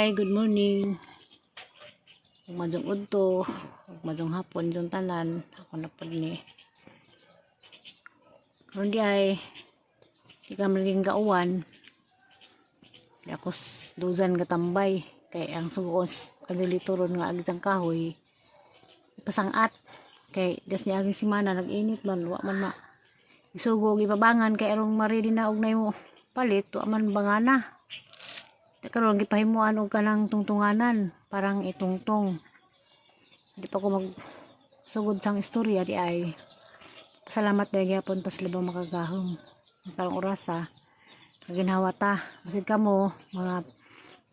Hi, good morning. Ug maayong udto, ug maayong hapon yung tanan. Ako na pud ni. Karon di ay di ka maliging gauwan. Di ako duzan katambay kay ang sugos kadili ron nga agi sang kahoy pasangat kay das niya aging simana nag-init man, wa man ma isugo og ipabangan kay arong ma-ready na og nay mo palit, wa man bangana. Karon gipahimuan og kanang tungtunganan, parang itungtong. Di pa ko mag sugod sang istorya di ay. Pasalamat dahil gyapon tas labang makagahom. Parang orasa. Kaginhawa ta. Basid kamo mga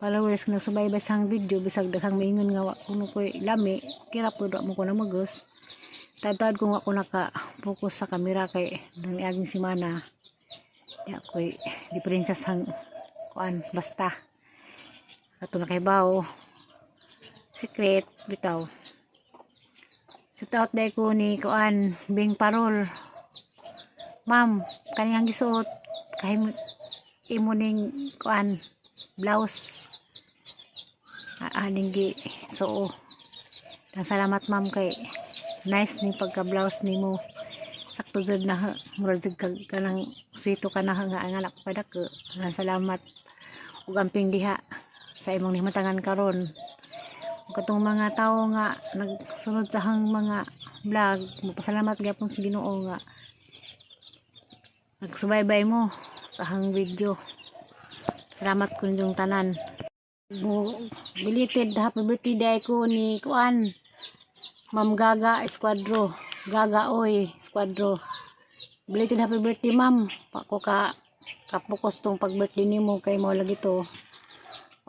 followers nga nagsubaybay sa video, bisag daghang maingon nga wa kuno koy lami, kira pud wa mo ko na magos. Tad-tad ko nga ko naka-focus sa kamera kay nang niaging semana. Di ako'y diferensya sang kuan, basta ato na kay bao secret bitaw. Shout out dahil ko ni kuan Bing Parol. Ma'am, kaniyang gisuot kahim imo ning kuan blouse, aning gi suo. Salamat, ma'am, kay nice ni pagka blouse nimo, sakto jud na, murag jud kag kanang swito ka na nga ang anak padako. Salamat ug amping diha sa imong himatangan karon. Ug katong mga tawo nga nagsunod sa hang mga vlog, mapasalamat gyapon sa Ginoo nga nagsubaybay mo sa hang video. Salamat ko ninyong tanan. Belated happy birthday day ko ni kuan Ma'am Gaga Esquadro. Gaga oy Esquadro, belated happy birthday, ma'am. Pa ko ka kapukos tong pag birthday nimo kay mo lagi to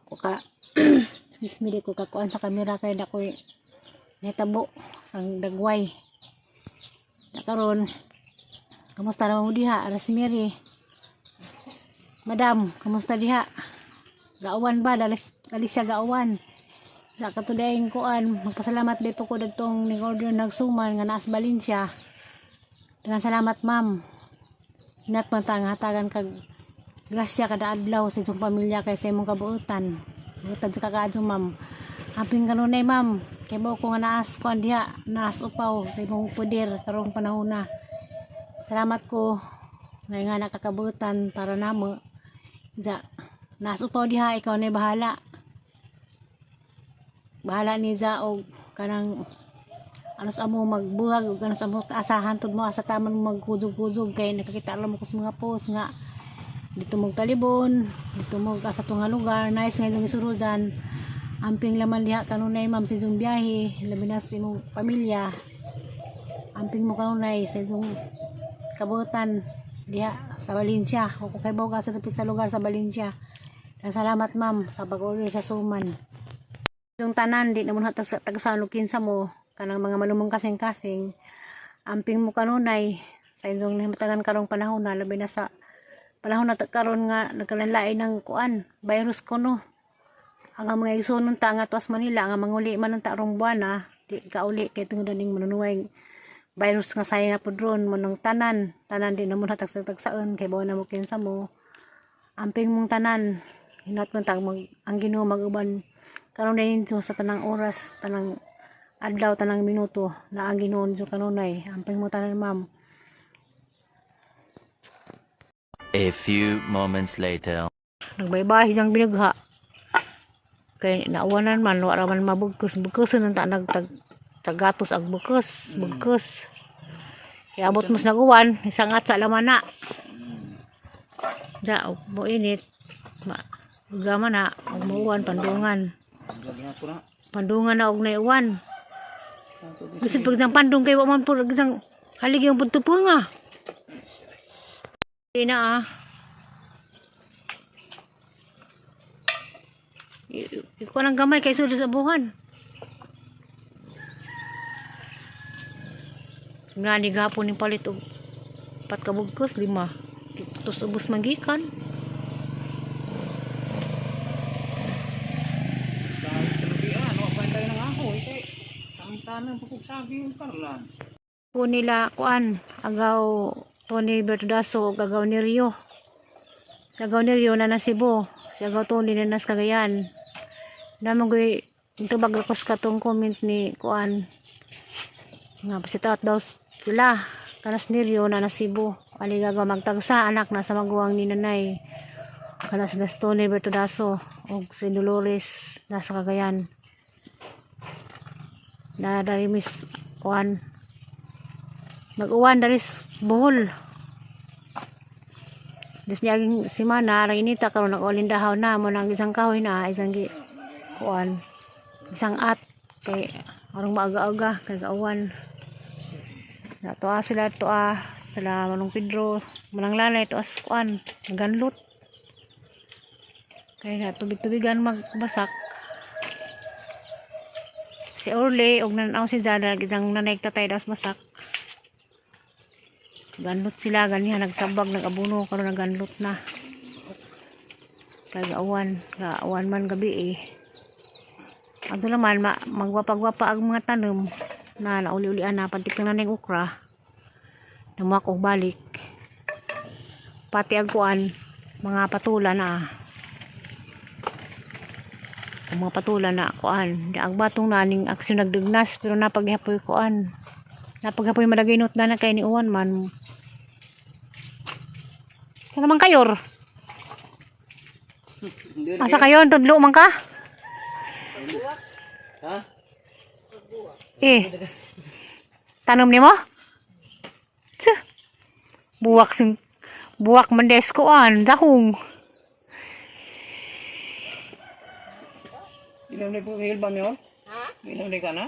ako ka, excuse me, di ko kakuan sa kamera kay dakoy nahitabo sang dagway na. Karon, kamusta naman mo diha, Rosemary? Madam, kamusta diha? Gauwan ba? Dalis, Alicia, gauwan sa katudayng kuan. Magpasalamat di po ko dadtong ni order nagsuman nga naas Valencia. Daghang salamat, ma'am. Hinat man ta nga hatagan kag grasya kada adlaw sa inyong pamilya kay sa imong kabuutan. Buutan sa kakaadyo, ma'am. Amping kanunay, ma'am. Kay mo ko nga naas kuan diha, naas upaw sa imong poder karong panahon na. Salamat ko ngay nga nakakabuutan para namo. Ja, naas upaw diha, ikaw na bahala. Bahala ni ja og kanang ano sa amo magbuhag ug ano sa amo asahan tud mo asa taman mo magkudog-kudog kay nakakita lang mo ko sa mga post nga dito mo talibon, dito mo asa to nga lugar. Nice nga yung isurudan. Amping laman diha kanunay, ma'am, sa inyong biyahe, labi na sa imong pamilya. Amping mo kanunay sa inyong kabutan diha sa Valencia. Kung kay ka sa sa lugar sa Valencia. Salamat, ma'am, sa pag-order sa suman. Yung tanan di naman tag tag sa kinsa mo kanang mga malumong kasing-kasing. Amping mo kanunay sa inyong nahimatagan karong panahon na, labi na sa panahon na karon nga nagkalanlain ng kuan virus kuno. Ang mga igsunon ta nga tuas Manila nga manguli man ang tarong buwan na di kauli kay tungod ning manunuway virus nga saya na pud ron mo nang tanan tanan di namon hatag sa tagsaon kay bawa na mo kinsa mo. Amping mong tanan, hinat man tag mag ang Ginoo mag-uban kanunay ninyo sa tanang oras, tanang adlaw, tanang minuto na ang Ginoo ninyo kanunay. Amping mo tanan, ma'am. A few moments later. Nagbaybay siyang binagha kay naawanan man, wala man mabugkos bugkos nang ta nagtag tagatos ang bugkos bugkos. Iabot mo sa naguwan, isang at sa laman na da mo init ma gama na ug muuwan, pandungan pandungan na og naiuwan. Bisan pag isang pandung kay wa man po isang haligi ang punto nga. Di na ah. Ikuha ng gamay kay sulod sa buhan. Nga ni gapon ning palit og pat ka bugkos, lima. Tos ubos magikan. Dahil kalubian, wa pa tayo ng ahoy kay tami-tami ang pupugsabi yung karlan. Ko nila kuan agaw Tony Bertudaso ug agaw ni Rio. Si agaw ni Rio na na Cebu. Si agaw Tony na nas Cagayan. Naman ito bagakos katong comment ni Kuan. Nga pasitat daw sila. Kanas niryo na nasibo. Aligaga magtagsa anak na sa maguwang ni nanay. Kanas Gastone Bertodaso og si Dolores nasa Cagayan. Na dari miss Kuan. Nag-uwan daris Bohol. Dis niya aging simana, ang inita karon nag-ulin dahaw na mo nang isang kahoy na isang gi kuan. Isang at kay arong maaga-aga kay kauwan. Na tuwa sila tuwa sila Manong Pedro, Manang Lalay tuwa sa kuan, naganlot. Kay na tubig-tubigan magbasak. Si Orly og nanaw si Jada isang nanay tatay das masak. Ganlot sila ganihan nagsabag nagabuno karon naganlot na. Kay gaawan, gaawan man gabi eh. Ato naman magwapagwapa ang mga tanom na nauli-ulian na pantik na ning okra. Namuak og balik. Pati ang kuan, mga patula na. Ang mga patula na kuan. Di ang batong naning aksyon nagdugnas pero napaghapoy kuan. Napaghapoy madagaynot na na kay ni uwan man. Ano man kayor? Asa kayo? Tudlo man ka? Ha? Eh. Tanom nimo? Tsu. Buwak sing buwak man des ko an dahong. Ilam na po ba niyo? Ha? Ilam na ka na?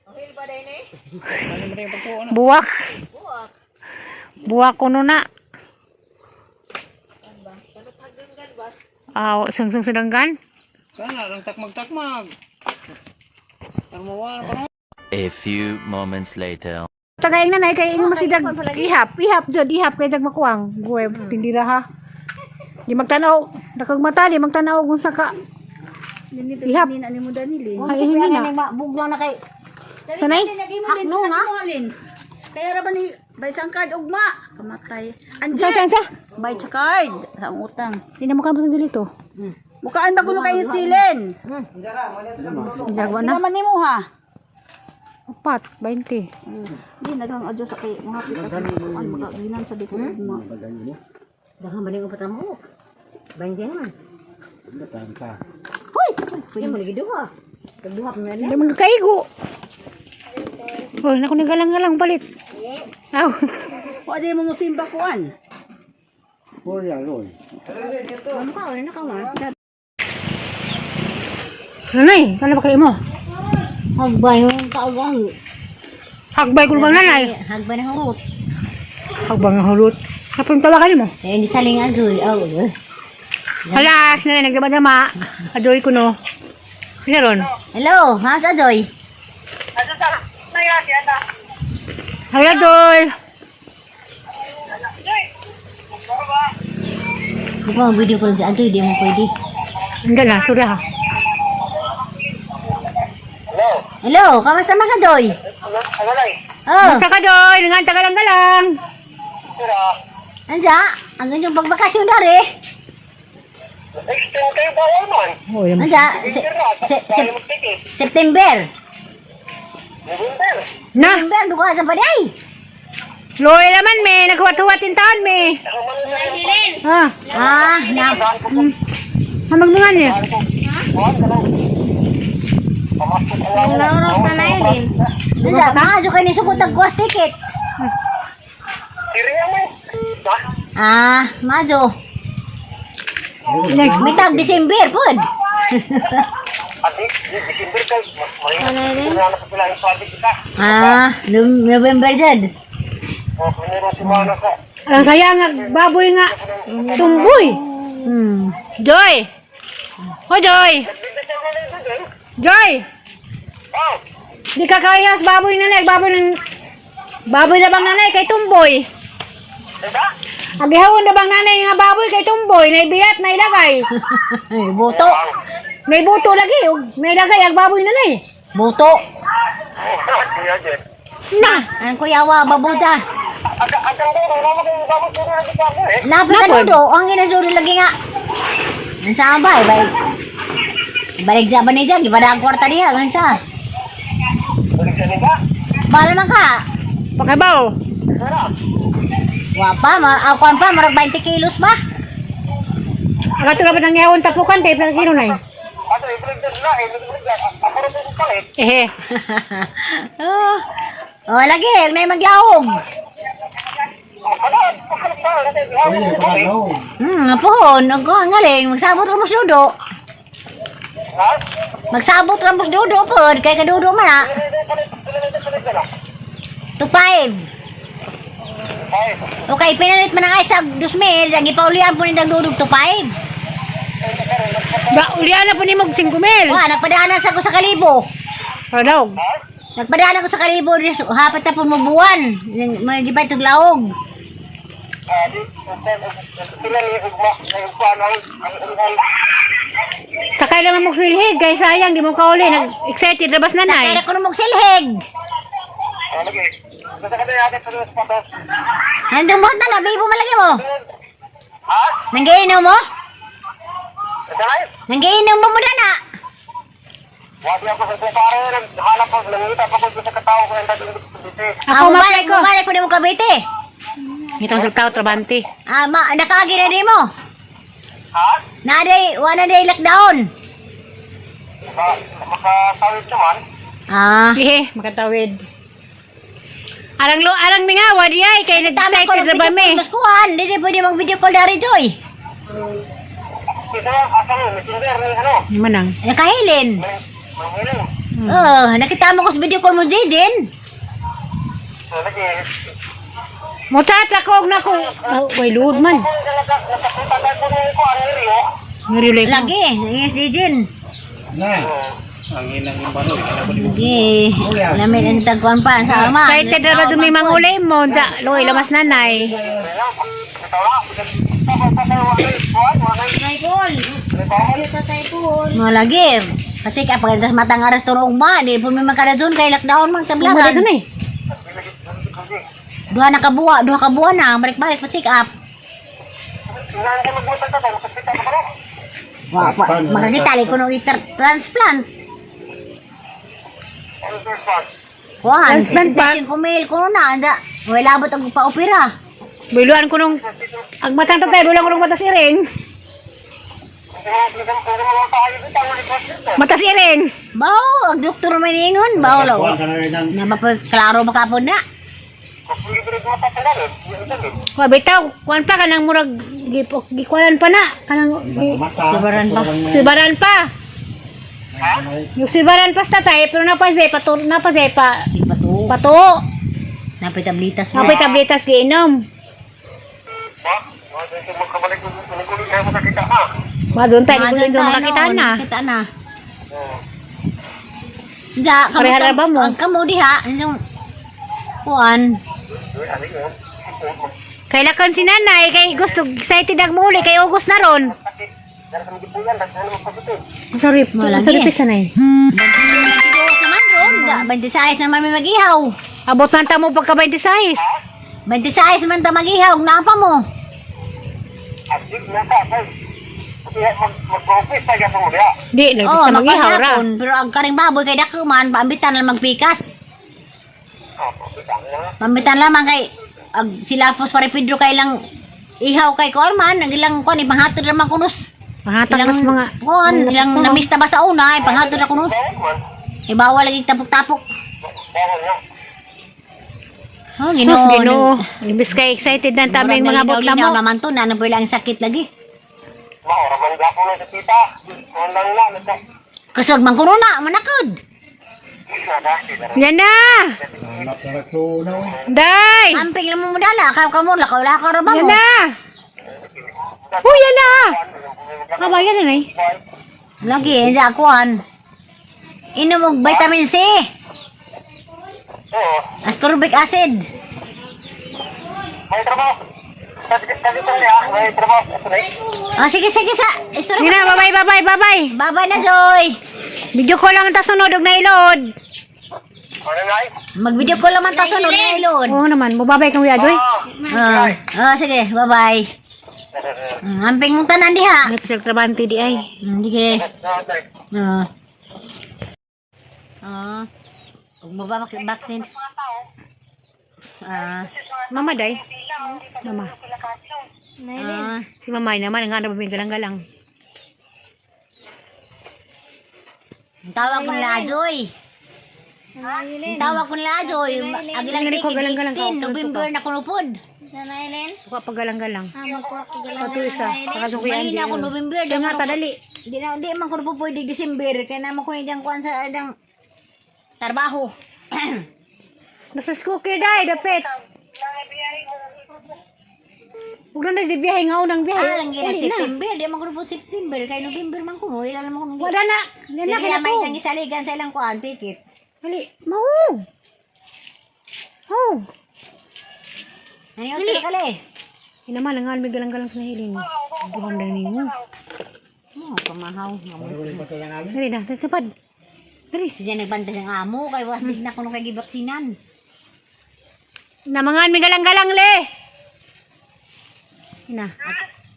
Ohil ba din eh? Ano ba yung pagtuo na? Buwak. Buwak kuno na. Aw, sungsung sedangkan. Kana lang takmag-takmag. Tarmawa pa no? A few moments later. Tagay na kay ingon masidag ihap, ihap jud, ihap kay jag makuang. Guwe tindira ha. Di magtanaw, nakag mata di magtanaw kung sa ka. Ihap. Ni mo Danilin. Ay, hindi na. Buglaw na kay Sanay? Hakno na. Kaya ra ba ni bay sang card ugma? Kamatay. Sa Anjay, sa sa. bay sa card sa ang utang. Di na mukha mo sa dito. Mukaan ba kuno kay silin? Jagwa na. Naman nimo ha. Upat, 20. Di nagang adyo sa kay mga pita. An makaginan sa di ko ugma. Daghan ba ning upat mo? 20 naman. Hoy! Hindi mo lagi duha. Duha pa man Hindi man kaigo. Oh, naku nagalang-galang palit. Aw. Wa di mo musimba kuan. Ano ka wala na ka man. Nanay, kala ba kayo mo? Hagbay mo kaugang. Hagbay ko bang nanay? Hagbay na hurot. Hagbay nga hulot. Kapag tawagan mo. Eh hindi saling ajoy. Aw. Hala, nanay nagdama-dama. Adoy ko no. Sino ron? Hello, ha sa ajoy. Hi, Adoy. Di ba video call sa ajoy di mo pwede. Hindi na, sorry ha. Hello, kamusta man ka Joy? Oh, Basta ka, Doy. Nanganta ka lang ka lang. anja, ang inyong pagbakasyon dari. Oh, yan. Anja, September. Na, September, duka sa paday. Loy naman, me. Naghuwat-huwat in taon, me. Ha? Ah, na. Hamagnungan niya. Laro pa na din. Anja, mga ajo kay ni sukot ang kuwas ticket. Ah, majo. Mitag December pod. Ah, November jud. Ang saya nga, baboy nga. Tumboy. Joy! Ho, Joy! Joy! Di ka kaya sa baboy nanay, baboy ng... Baboy na bang nanay kay Tumboy? Agihawon na bang nanay nga baboy kay Tumboy, naibiyat, nailagay. Ay, buto. May buto lagi, ug nailagay ang baboy nanay. Buto. Na! Ang kuyawa babuta. Napit Napod. ka dudo, ang ginadudo lagi nga. Ang sabay, bay. Balik sa ba niya, gipada ang kwarta niya, ang sa. Bala man ka. Pakabaw. Wa pa, ma ako pa, murag 20 kilos ba? Ang ato ba nang yawon tapukan kay pila kilo nay. Eh, Oh, oh lagi, ang nay maglaog. Apohon, ang kuha ngaling, magsabot ra mo sa dudo. Magsabot ra mo sa dudo pod, kay kadudo man ah. 2.5. Okay, pinalit man ang isa 2,000, ang ipaulian po nindang dudog 2.5. Ba ulian na po nimo og 5,000. Wa, nagpadaanan sa ko sa kalibo. Radaw. Nagpadaanan ko sa kalibo, hapat na po mo buwan. May di ba itong laog? Sakay naman mo silhig kay sayang di mo kauli nag excited labas na nay. Sakay na ko na magsilhig. Nandang buhat na, nabibo malagi mo. Nanggainom mo? Nanggainom mo mo na na. Ako mapay ko. Balik ko na mo Cavite. Ngitong sa tao trabante. Ah, ma, nakaagi na din mo. Ha? Naday, wala day lockdown. Makasawit naman. Ah. Eh, makatawid. Arang lo arang mingawa di ay kay Tama ko nag-excited ng ra ba video mi. call mas kuhan. Hindi pwede mag video call dari Joy. Isa lang, asa mo, messenger ni ano, Ni manang. Nakahilin. may manghiling. Oh, nakita mo ko sa video call mo Jaden. So, lagi, Mo chat ra ko og nako. Oh, way luod man. kung talaga, nakakita ko ni ko, ang rio. Nirelay ko. Lagi, yes Jaden. Ang inang yung bano, wala ko di Lagi. Namin ang tagkuan pa sa ama. Excited ra ba dumi manguli mo sa luoy lamas nanay. Mo lagi. Kasi kapag tas matang aras turong ba, di po may makadazon kay lockdown mang Mo tablaran. dito nay. Duha na kabuwa, duha ka buwan na, balik-balik pa check up. Wa, wa, makakita ko nung transplant. Kuan, Transplant pa? 5 mil ko na, anda. Wala abot ang pa-opera. Biluan ko nung ang matang tatay, biluan ko nung mata siring. Mata siring. Bao, ang doktor may ningon, bao law. Na klaro ba kapon na? Wa bitaw, kuan pa kanang murag gipok gikuan pa na kanang Sobaran pa. silbaran pa. Yung silbaran pa sa tatay, pero napase pa to, napase pa Di pa to. patuo. Napay tablitas mo. Napay tabletas giinom. Madun tayo, Mga di ko doon tayo, makakita no, na. Nakita na. Ja, kamo Parehara ba mo? Ang kamo diha, yung kuan. Kailakan si nanay, kay gusto, excited ang muli, kay August na ron. Sorry, Wala sorry, niya. pisa na eh. 22 naman doon. Da, 26 naman may mag-ihaw. Abot na ta mo pagka 26. 26 man ta mag-ihaw, naapa mo. Di, lagi Oh, sa mag-ihaw ra. magpaghapon. Pero ang karing baboy kay dako man, paambitan lang magpikas. Paambitan lamang kay ag, sila po sa Pedro kay lang ihaw kay kuan man, ang ilang kuan ipanghatod ra man kunos. Pangatag mas mga kuan, ilang namista ba sa una, ipanghatod ra kunos. Ibawal lagi tapok-tapok. Oh, Ginoo. Sus, Ginoo. Imbis kay excited na taming mga Murag bot na nalinaw mo. naman to, na lang ang sakit lagi. Kusog man kuno na, manakod. Yan na! Day! Amping lang mo mudala, ka kamo lakaw lakaw ra ba Yan mo? na! Uy, yan na! Aba, yan na eh. Lagi, hindi akuan. Inom og vitamin C. Ascorbic acid. May trabaho. May trabaho. Ah, sige, sige sa. Istorya Yan na, bye-bye, bye-bye, bye-bye. Bye-bye na, Joy. Video ko lang ang tasunod og nailood. Ano na Mag-video call naman ta sunod na ilon. Oo naman, mababay kang wiya, Joy. Ah, ah, sige, bye-bye. Amping mong tanan diha. Ano to siya trabante di ay. Sige. Oo. Oo. Ug mo ba vaccine? Ah. Mama day. Mama. Ah. Si mama ay naman nga na ba galang-galang. Ang tawag ko nila Joy. Ang tawag ko nila Joy. Agilang Galing ko, galang-galang ka. 16, November na kunupod. Kuha pa galang-galang. Kato isa. Pakasok Mali na ako November. Kaya nga tadali. Di na di man ko po pwede December kay naman ko niyang kuan sa adang trabaho. Nasa cookie day dapit. Huwag na di biyahe nga unang biyahe. Ah, lang gina Dali na. September, di man ko po September kay November man ko mo ila man ko. Wala na. Wala na Sila kaya may to. nang isaligan sa ilang kuan ticket. Dali. Mahog. Ho. Ano yung kali? Ina man nga may galang-galang sa hiling. Buhan na ninyo. Oh, pamahaw. Dali na, tapad. Dali. Siya nagbantay ng amo kay wasig na kuno kay gibaksinan. Namangan may galang-galang le. Ina.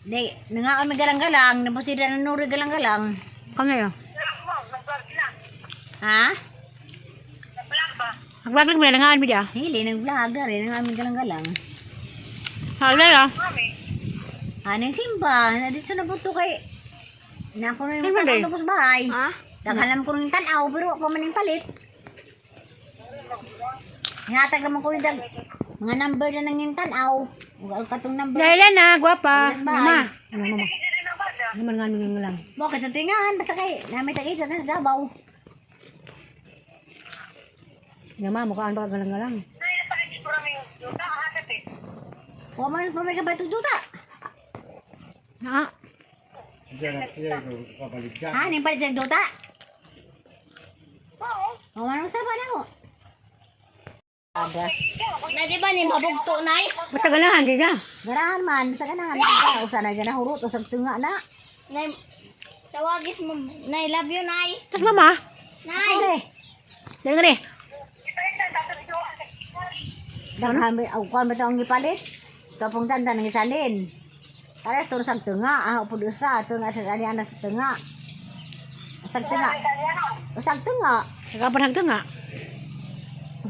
Di, nga kami galang-galang, napusira na nuri galang-galang. Kami yo. Ha? Agwaglag mo na langaan mi dia. Hili, nag-vlog na rin, nga kami galang-galang. Hala la. Ano yung simba? Dito na po to kay... Na ako na Ano yung ba, Day? tanaw sa bahay. Ha? Dakalam ko ng tanaw, pero ako man yung palit. Hinatag naman ko yung mga number na nang yung tanaw. Huwag katong number. Dahil na, gwapa. Yes, bye. Mama. Ano mama? Ano man nga may galang. Bakit sa tingahan? Basta kay namin tag-isa na sa Davao. Ina ma, mukhaan pa galang-galang. Huwag man pa may kabatong juta. Na. Ha? Ano yung palit sa juta? Oo. Huwag man sa na ako. Na di ba ni mabugto nay? Basta ganahan di ka. Ganahan man, basta ganahan. Basta usa na gana hurot, usag tunga na. Nay tawagis mo. Nay love you nay. Tas mama. Nay. Pre, Dali nga ni. daghan ba aw kuan ba tawang gipalit? Kapong tanda nang isalin. Para tur sa tunga, ah upod usa, tunga sa aliana sa tunga. Usag tunga. Usag tunga. Nakapanag nga.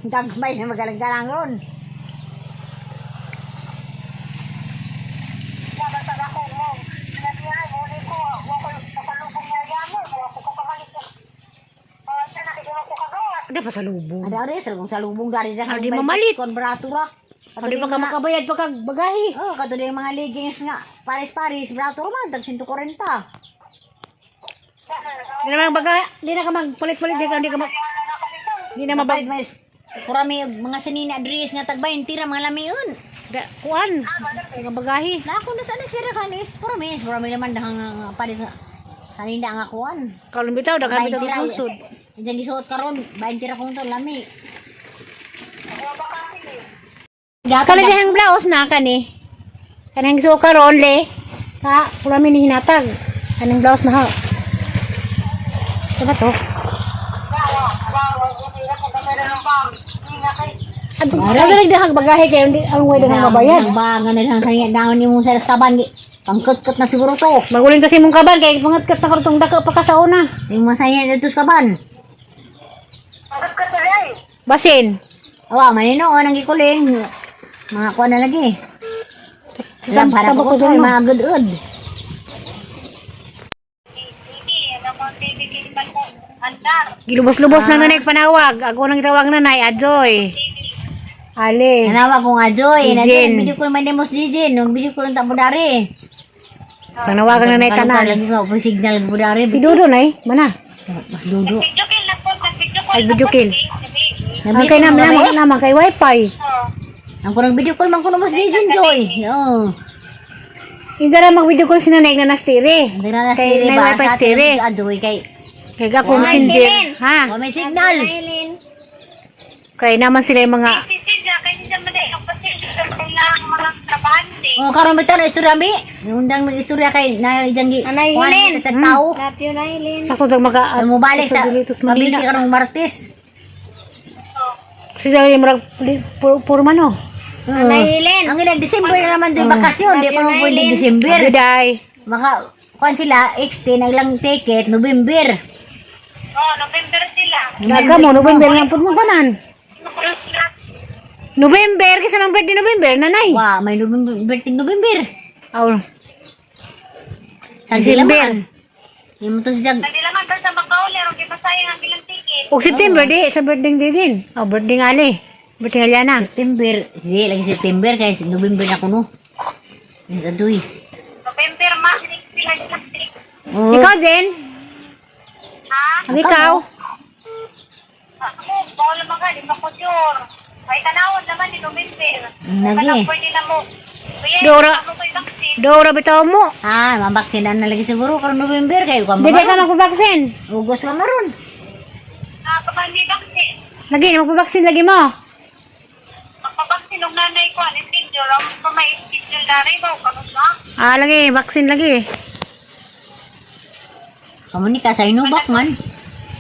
Gagmay na magalang-galang ron. Ada pa sa lubong. Ada rin, sa salubong dari na Adi mamalit. Kon barato ra. Adi pa ka makabayad pa kag bagahi. Oh, kato yung mga leggings nga. Paris-Paris, barato ra man, tag 140. Di na bagahi, di na ka magpalit-palit di ka di ka mag Di na mabag Mabag mas kurami og mga sinina dress nga tag 20 ra mga lamion. da, kuan. Mga bagahi. Na ako na sana sira kanis, kurami, kurami naman dahang nga palit nga. Kanina nga kuan. Kalong bitaw daghan bitaw 20 ra. lungsod. Diyan gisuot karon, 20 ra kung to lami. Kala dihang blouse na kani. Kanang suka ron le. Ka, kurami ni hinatag. Kanang blouse na ha. Ito ba to? Ato, ato dihang bagahe kayo hindi ang way dihang mabayad. Bangan na lang sa daon ni mong sa kaban. Pangkut-kut na siguro to. Magulin kasi mong kaban kay pangatkat na kartong dako pa ka sa una. Yung masaya dito sa kaban. Basin. Awa, manino, ang gikuling. Mga kuha na lagi. Alam, para Tama ko ko to, dyan, no? mga good-good. Gilubos-lubos na nanay panawag. Ako nang tawag nanay, Adjoy. Ale. Nanawa ko nga, Joy. Jijin. Video ko naman demos, Jijin. Nung video ko lang tabo dari. Panawagan nanay tanan. Lagi ko, po signal po dari. Si Dodo nay, mana? Mas Dodo. Ay video kill. Ang kay naman naman naman kay wifi. Ang kurang video call man ko naman si Jijin, Joy. Oo. Hindi na mag video call si nanay na nastiri. Hindi na Kay nastiri nay ba? wifi Sa atin, stiri. Adoy kay. Kay ga ko messenger. Ha? Wa may signal. Nailin. Kay naman sila yung mga Oh, karon ba tayo istorya mi? Undang mag istorya kay na diyang gi. Anay, kuwan Helen. sa tao. Love you Nailin. sakto dag maka Ay, mo balik sa Dilitos Mabili Manila. karong Martes. Sila yung murag puro, puro man oh. Nanay Helen. Ang ilang December na naman doon bakasyon, di pa naman pwede December. Love you, Day. Maka kuan sila extend ang ilang ticket November. Oh, November sila. Gaga mo, November nga po mo tanan. November, kasi mang birthday November, nanay. Wa, may November, birthday November. Aw, Sa December. Yung to siya. Hindi lang hanggang sa makauli, aron di masayang ang ilang ticket. Og September di, sa birthday di din. Oh, birthday nga ali. Birthday Aliana. September, di lagi September kay November na kuno. Aduy. November, ma, sila ilang ticket. Oh. Ikaw, Jen? Ha? Ang ikaw? Ako, bawal naman ka, di ba ko sure. Ay, tanawon naman ni November. Lagi. Kanang pwede na mo. Kuya, Dora. ako ko'y vaccine. Dora, bitaw mo. Ah, mabaksinan na lagi siguro karon November kay kuan Di ka magpabaksin. August pa maron. Ah, kapag may vaccine. Lagi, magpabaksin lagi mo. Magpabaksin og nanay ko, ang schedule. Ang pa may schedule na rin, ba, kanon ba? Ah, lagi, baksin lagi. Kamo ni ka sa inubak man.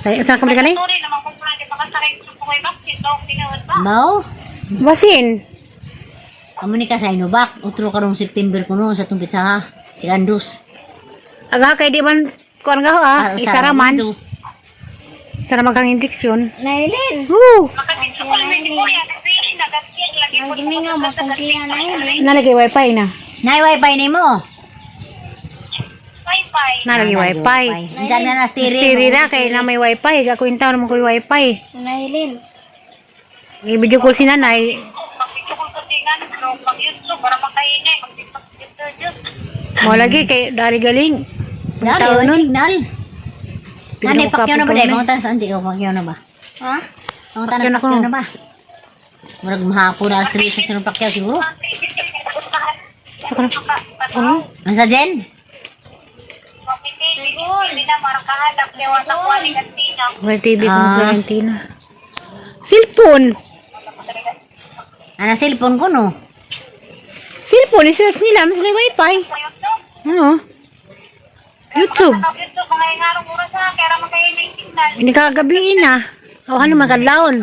Sa kami ka ni? Sorry naman kung pwede makasakay ko ko'y vaccine, daw, tinuod ba? Mao. Basin. Kamo ni ka sa inubak utro karong September kuno sa tungkit sa ha. Si Andus. Aga kay di man kuan ka ho ah, isara man. Isara man kang injection. Nay Helen. Woo! Makasitso ko naman ni Kuya, kasi nagatkir lagi Ang gimingaw mo kung kiya na Helen. Nalagay wifi na. Nay wifi nimo. Wifi. Nalagay wifi. Diyan na na stiri. Stiri na kay na may wifi, gakuinta naman ko yung wifi. Nay Helen. I-video call si nanay. Mag-video ko sa tingan, no, mag-YouTube, para makaingay, mag-YouTube. Mo lagi kay dari galing. Dali Tao wa nun. signal. Nanay Pinaka- pakyaw na ba dai? pinaka- Pangunta sa andi ko pakyaw na ba? Ha? Pangunta na Pakyaw na ko. pakyaw na ba? Murag mahapon na alas 3 sa sunod pakyaw siguro. Ano? Ang sa Jen? May TV ko Ah. sa Argentina. Cellphone. Ana cellphone ko no. Cellphone, i-search nila, mas may wifi. Ano? YouTube. Hindi ka gabiin na. O ano, magkadlaon.